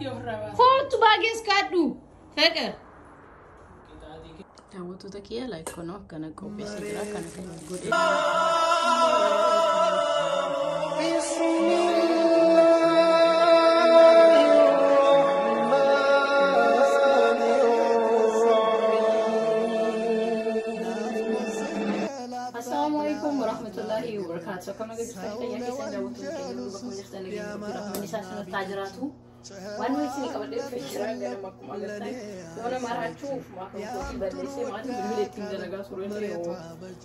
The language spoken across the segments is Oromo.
Kootu baagii as kaadhu. Feqer. Daawwattoota kiyya like kunoo akkana qopheessee jira kana kan godhe. Assalamu alaikum warahmatullahi wabarakatuh. Akkam nagaa jirtan fayyaa keessan daawwattoota keenya bakka jirtan nageenya rabbii rahmanni isaa isinitti jiraatu. Waan nuyi isinii qabadhee dhufee jira ganama akkuma agartan yoona maraachuu ofumaa kan kootii balleessee maali bilbila ittiin dalagaa turellee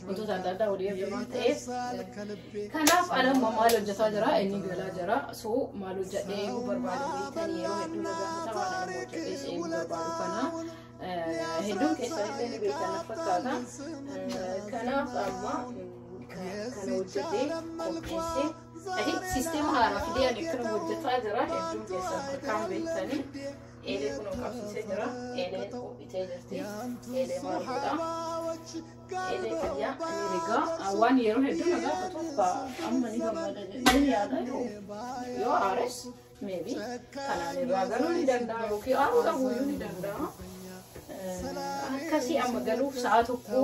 wantoota adda addaa walii erga waan ta'eef kanaaf ana amma maal hojjetaa jira inni galaa jira so maal hojjedhee eeguu barbaadu beektanii yeroo hedduu na gaafata waan ana hojjedhee isa eeguu barbaadu kana hedduun keessanillee ni beektan na fakkaata kanaaf amma kana hojjedhee qopheessee I think sisteema haaraa fidee ani akkana hojjetaa jira hedduun keessan harkaan beektanii eelee kun qabsiisee jira eelee ho'itee jirti eelee maal godha eelee kiyya ani rigaa waan yeroo hedduu na gaafatuuf amma ni gammada jedhee yaada yoo aares maybe kanaan irraa galuu ni danda'a yookiin aaruu dhabuuyyuu ni danda'a. Akkasii amma galuuf sa'a tokko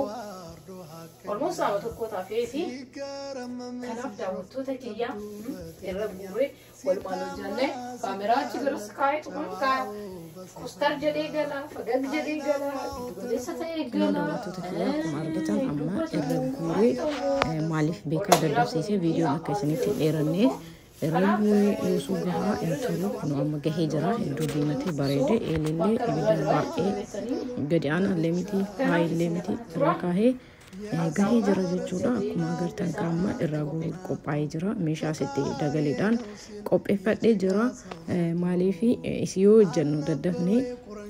almost sa'a tokko taafee fi kanaaf daawwattoota kiyya irra guuree walumaan hojjannee kaameraa achi garas kaa'eetu kan kostar jedhee gala fagag jedhee gala giddugaleessa ta'ee gala. Daawwattoota kiyya akkuma argitan amma irra guuree maaliif beekaa daddabsiisee viidiyoon akka isinitti hin dheeranneef irra guuree yoosuu gahaa hin tolu kun amma gahee jira hedduu diimatee bareede eelillee ibidda baay'ee gadi aanaallee miti haayillee miti irra kaahee gahee jira jechuudha. Akkuma agartan kaamma irraa guuruuf qophaa'ee jira. Meeshaa asitti dagaleedhaan qopheeffadhee jira. Maaliif isii yoo hojjennu daddafnee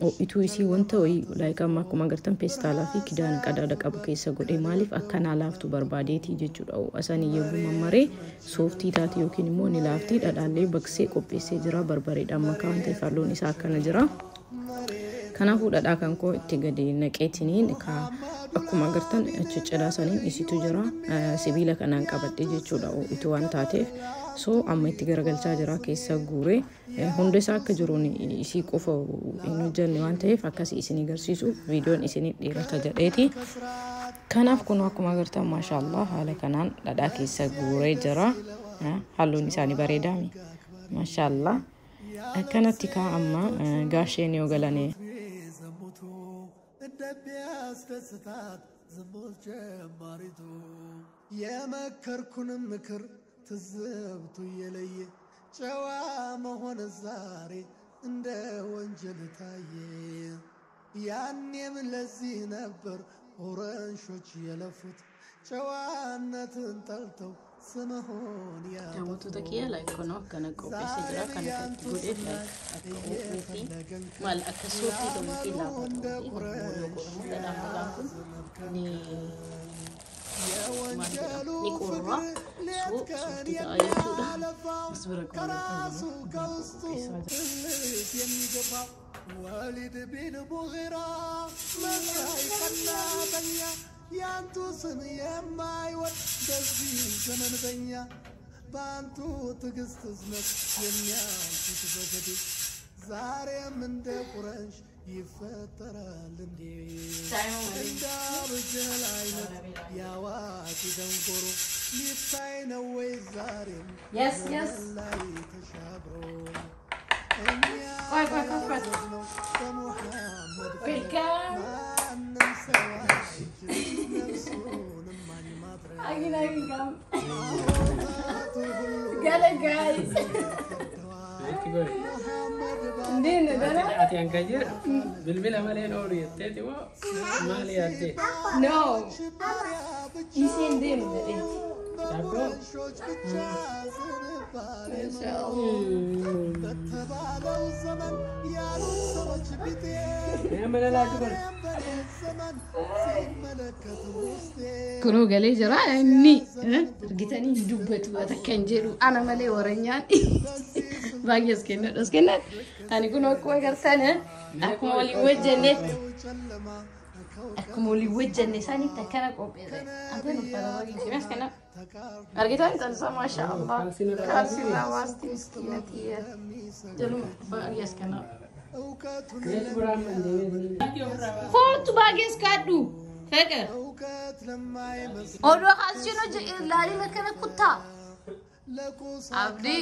ho'ituu isii wanta wayii like amma akkuma agartan peestaalaa fi kidaana qadaada qabu keessa godhee maaliif akkanaa laaftu barbaadeetii jechuudha. Ho'a sanii yogguu mammaree sooftii taati yookiin immoo ni laaftii dhadhaallee baqsee qopheessee jira. Barbareedhaan makaa waan ta'eef halluun isaa akkana jira. Kanaafuu dhadhaa kan koo itti gadi naqeetiniin akkuma agartan achi cidhaa saniin isitu jira sibiila kanaan qabadhe jechuudha ho'itu waan taateef so amma itti garagalchaa jira keessa guuree hunda isaa akka jiruun isii qofa hin hojjenne waan ta'eef akkasii isin agarsiisu viidiyoon isin dheerata jedheeti. Kanaaf kun akkuma agartan maashaallah haala kanaan dhadhaa keessa guuree jira. Halluun isaanii bareedaami. Maashaallah. Akkanatti kaa amma gaasheen yoo galane. ዝሙቱ እንደሚያስደስታት ዝሙት ጀማሪቱ የመከርኩንም ምክር ትዝብቱ እየለየ ጨዋ መሆን ዛሬ እንደ ወንጀል ታየ። ያኔም ለዚህ ነበር ቁረንሾች የለፉት ጨዋነትን ጠልተው ስምሆን Daawwattoota kiyya like kunoo akkana qopheessee jira kana kan itti godheef like akka ho'uu fi maal akka sooftii ta'uu fi laafaa ta'uu fi yoo godhamu dhadhaan makaan kun ni maal jedhama ni qorra so sooftii ta'a jechuudha. As bira ከራሱ ከውስጡ qopheessaa jira. ትልቅ የሚገፋው ወሊድ ቢን ሙጊራ መሳይ ቀናተኛ ያንቱ ስም የማይወድ በዚህ ዘመን በኛ በአንቱ ትዕግስት እዝነት የሚያልፉት በገዴ ዛሬም እንደ ቁረንሽ ይፈጠራል እንዴ እንደ አብጀል አይነት ያዋቂ ደንቆሮ ሊታይ ነው ወይ ዛሬም Yes. ላይ ተሻግሮ እኛ ቆይ ቆይ ከፈት ነው በሙሐመድ Welcome. ማንም ሰው አይችል ነፍሱንም ማን ማትረፍ Agin agin gam. ጣዖታቱ ሁሉ Gala guys. ሙሐመድ እንዴት ነህ? ደህና Ati hanka jedhu bilbila malee oolu jetteeti moo maali yaaddee? No. Isii hin deemu jedheeti. Daabboo? ቁረንሾች ብቻ ዝንባሌ በተባለው ዘመን ያሉት ሰዎች ቢጤ Mee mana laatu kun? በኔ ዘመን ሲመለከት ውስጤ Kunoo galee jira inni argitanii hin dubbatu akka hin jedhu ana malee waranyaan baay'ee as kennadha as kennadha. Ani kun akkuma agartan akkuma waliin hojjennetti ጨለማ Akkuma walii wajjanne isaaniitti akkana qopheesse. Anteen uffata baay'ee kana argitan intalisa maasha Allah. Kaalsirraa baasti miskiina tiyya. Jaluma baay'ee kana. Kootu baay'ees kaadhu. Feqer. Odoo kaalsiin hojii ilaalin akkana kuttaa. Abdii.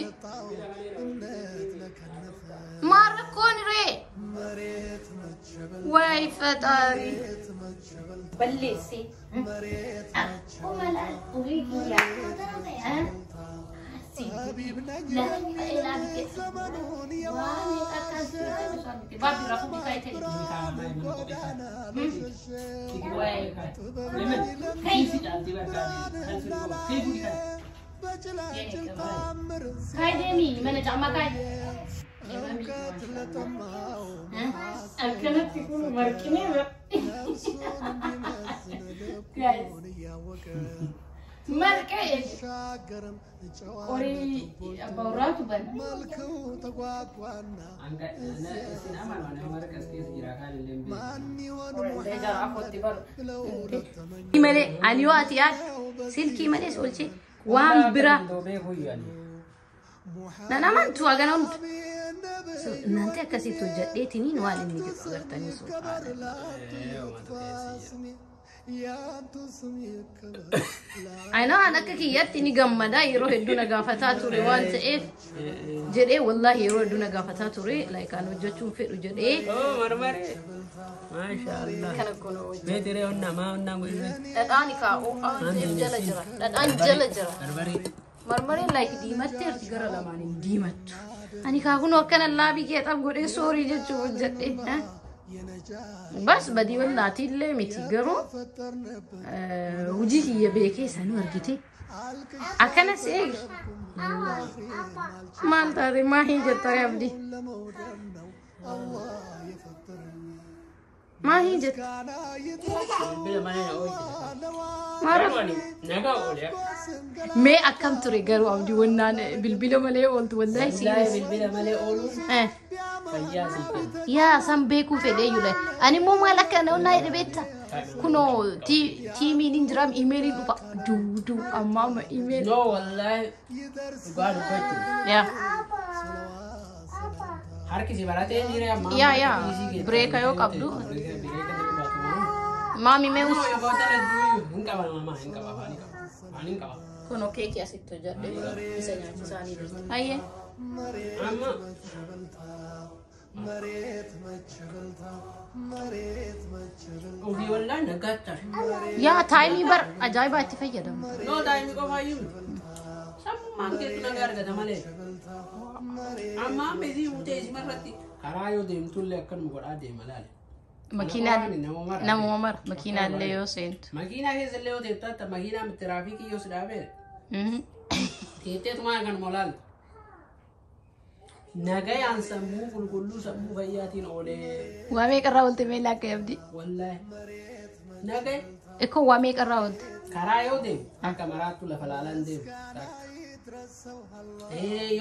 Maal rakkoon ree? Way ፈጣሪ balleessee akkuma laal horii kiyyaa Akkanatti kun marqinee guys marqee qorii abbawraatu bana. Malee ani yoo ati yaad silkii malees oolchee waan biraa nan amantu hagana hunda. እናንተ akkasitti hojjedheetiniin waan inni jedhu agartanii subhaanallah. Ayinaa an akka kiyyatti ni gammada yeroo hedduu na gaafataa ture waan ta'eef jedhee wallaahi yeroo hedduu na gaafataa ture like an hojjechuun fedhu jedhee Marmaree. Maashaallah. kana kun hojjedhe. Meetiree onnaa maa onnaa godhee. Dhadhaan kaa'u jala jira. Dhadhaan jala jira. Barbaree. Marmareen like diimatteerti gara lamaaniin diimattu. Ani kaa kun akkana laabii keexaaf godhee soorii jechuuf hojjedhe. Bas badii wallaatiillee miti garuu hojii kiyya beekee sanuu argite. Akkana si eegi. Maal taate maa hin jettare abdii? Maa hin jette? Bilbila malee na oolchite. Maa rakkoo? Nagaa oolee. Mee akkam ture garuu abdii wannaan bilbila malee ooltu wallaahi Wallaahi serious. bilbila malee ooluun fayyaa sii kenna. Yaa san beekuu fedhee yule. Ani immoo maal akka naannaa jedhe beekta. Kunoo tiimiin hin jiraam iimeeliin dhufa. Duuduu amma amma iimeeli. No wallaahi dhugaa dubbachuu. Yaa Harki si baratee dhiiree amma. Yaa, yaa. Bireeka yoo qabdu. Bireeka jedhu baatu maa. Maami mee us. Hin qaba mamaa hin qaba afaan hin qaba. Afaan hin qaba. Kunoo keekii asitti hojjedhe isa nyaachisaanii jirti. Hayyee. Amma ofii wallaahi naggaachaa. Yaa taayimii bar ajaa'ibaa itti fayyadamu. No daa'imni qofaayyuu miti. Sammumaan keetu nagaa argata malee. Amma amma isii fuutee isima irratti karaa yoo deemtullee akkanuma godhaa deema laale. Makiinaan Nama mara. namuma mara makiinaallee yoo seentu. Makiinaa keessa illee yoo teettu hatta makiinaa tiraafikii yoo si dhaabee teetteetumaa akkanuma olaalta. Nagayaan sammuu qulqulluu sammuu fayyaatiin oolee. Waa meeqarraa oolte mee laakka abdii? Wallaahi. Nagaya Ikkoo waa meeqarraa oolte? Karaa yoo deemu akka maraattu lafa laalaan deemu.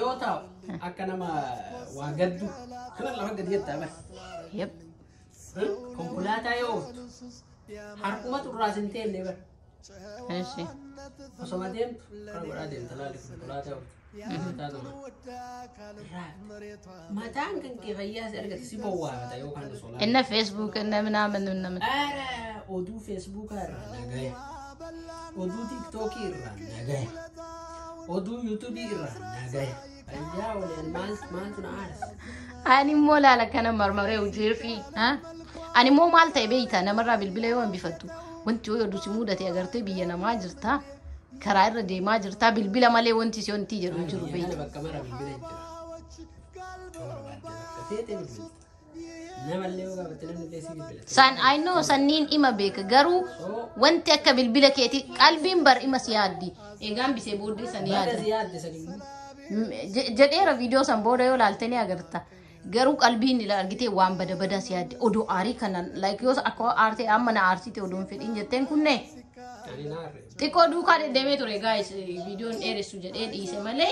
Yoo ta'u akka nama waa gaddu kana lafa gadi jettaa bara. Yep. Konkolaataa yoo ooftu harkuma xurraas hin teenne bara. Eshi. Osoma deemtu kana godhaa deemta laali konkolaataa ooftu. Konkolaataa mataan kan kee fayyaa si argate si bowwaafata yookaan osoo laala. Inna Facebook inna ምናምን ምናምን Ara oduu feesbuukaa irraa nagaya. Oduu tiiktookii irraa nagaya. Oduu yuutuubii irraa nagaya. Fayyaa waliin maal maaltu na aarsa? Ani immoo laala kana marmaree hojii fi ani immoo maal ta'e beeyta namarraa bilbila yoo hambifattu wanti yoo oduu si mudate agartee biyya namaa jirta karaa irra deemaa jirta bilbila malee wanti si wanti jedhu hin jiru Biyya beeyta. kana bakka mara bilbila hin jira. Yoo barbaadde bakka feete bilbilta. Namallee yoo gaafatte namni illee si bilbila. San I know sanniin ima beeka garuu So wanti akka bilbila keeti qalbiin bar ima si yaaddi eegaan bisee booddee san baga yaadda. si yaadde san immoo. Jedheera viidiyoo san booda yoo laalte ni agarta. Garuu qalbiin ila argitee waan bada bada si yaadde oduu aarii kanan like yoo akka aartee amma na aarsite oduun fedhiin jetteen kunne Ani naarre. xiqqoo duukaa deddeemee ture guys viidiyoon dheeressu jedhee dhiise malee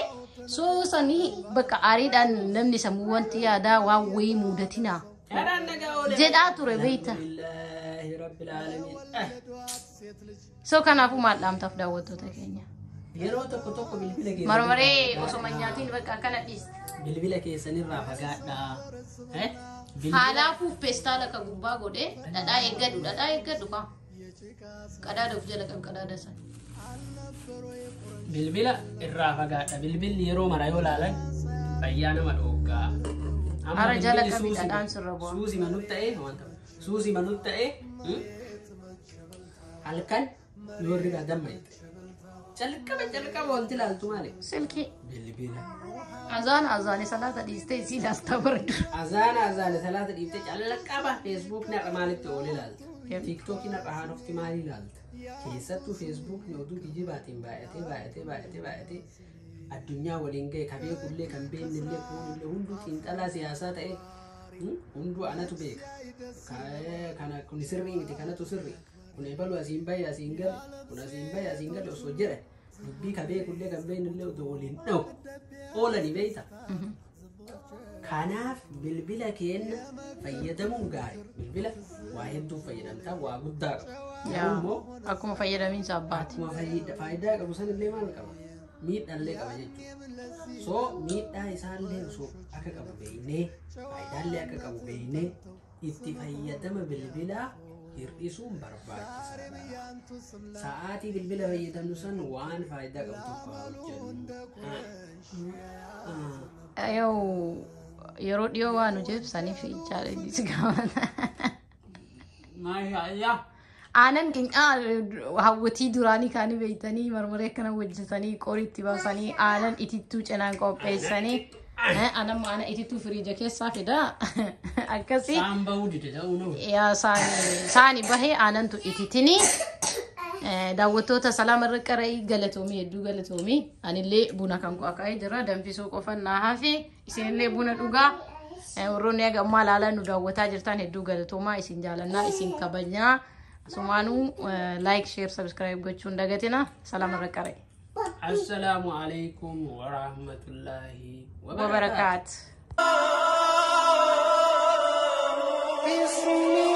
soo sanii bakka aariidhaan namni sammuu wanti yaadaa waan wayii mudatinaa Karaan nagaa oolee. jedhaa ture beeyta. Alhamdulillahi. Rabbil aalamiin. So kanaafuu maal dhaamtaaf daawwattoota keenya? Yeroo tokko tokko bilbila keessan Marmaree osoma nyaatiin bakka akkana dhiiste. Bilbila keessanirraa fagaadhaa. Eh? Bilbila Haalaafuu peestaala ka gubbaa godhee dhadhaa eeggadhu, dhadhaa eeggadhu kaa. Qadaada of jala qabu, qadaada sana. Bilbila irraa fagaadha. Bilbilli yeroo mara yoo laalan fayyaa nama dhooggaa. Amma Ara jala bilbilli qabi, suusii- dhadhaan sirra bu'a. Suusii manut ta'ee wanta suusii manut ta'ee halkan yoo hirribaa dammaite. Calqaba calqaba wanti ilaaltu maali? Silkii. Bilbila. Azaana azaane salaata dhiistee isii ilaaltaa bara dura. Azaana azaane salaata dhiiftee calqaba feesbuukni har'a maalitti oole ilaalta? Yep. Tiiktookii har'a haarofti maali ilaalta? Keessattuu feesbuukni oduu kijibaatiin baay'atee baay'atee baay'atee baay'atee addunyaa waliin ga'e, ka beekullee kan beeknellee kuunillee hunduu xiinxalaa siyaasaa ta'e, hunduu anatu beeka. Kana kun sirrii miti, kanatu sirrii. Kun ebalu asiin bahe asiin gale, kun asiin bahe asiin gale osoo jedhan dubbii ka beekullee kan beeknellee oduu waliin dha'u oolani beeyta. Kanaaf bilbila keenya fayyadamuun gaarii. Bilbila waa hedduuf fayyadamtaa, waa guddaa qaba. Garuu immoo Akkuma fayyadamiinsa abbaati. Akkuma faayidaa qabu sanillee maal qaba? Miidhaallee qaba jechuudha. So miidhaa isaallee osoo akka qabu beeknee, faayidaallee akka qabu beeknee, itti fayyadama bilbilaa hir'isuun barbaachisaadha. Sa'aatii bilbila fayyadamnu san waan faayidaa qabu tokko haa hojjennu. Yoo yeroo dhiyoo waan hojjetu saniif challenge si gaafata. Maashaallah. Aanan qincaa hawwatii duraanii kaanii beeytanii marmaree akkana hojjetanii qoriitti baasanii aanan itittuu cinaan qopheessanii aanan aanan itittuu firiija keessaa fidaa akkasii. Saan bahuu dide ta'uu nama. Yaa saani bahee aanantu ititini. Daawwattoota salaama irra qara'ii, galatoomii, hedduu galatoomii. Anillee buna kan qo'aqa'ee jira, danfisuu qofan naa hafe. Isinillee buna dhugaa. Warroonni haga ammaa ilaalaa nu daawwataa jirtan hedduu galatoomaa, isin jaalannaa, isin kabajnaa. Asumaanuu like, share, subscribe gochuun dagatina. Salaama irra qara'e. Assalaamu alaikum warahmatullaahi wabarakaat. بسم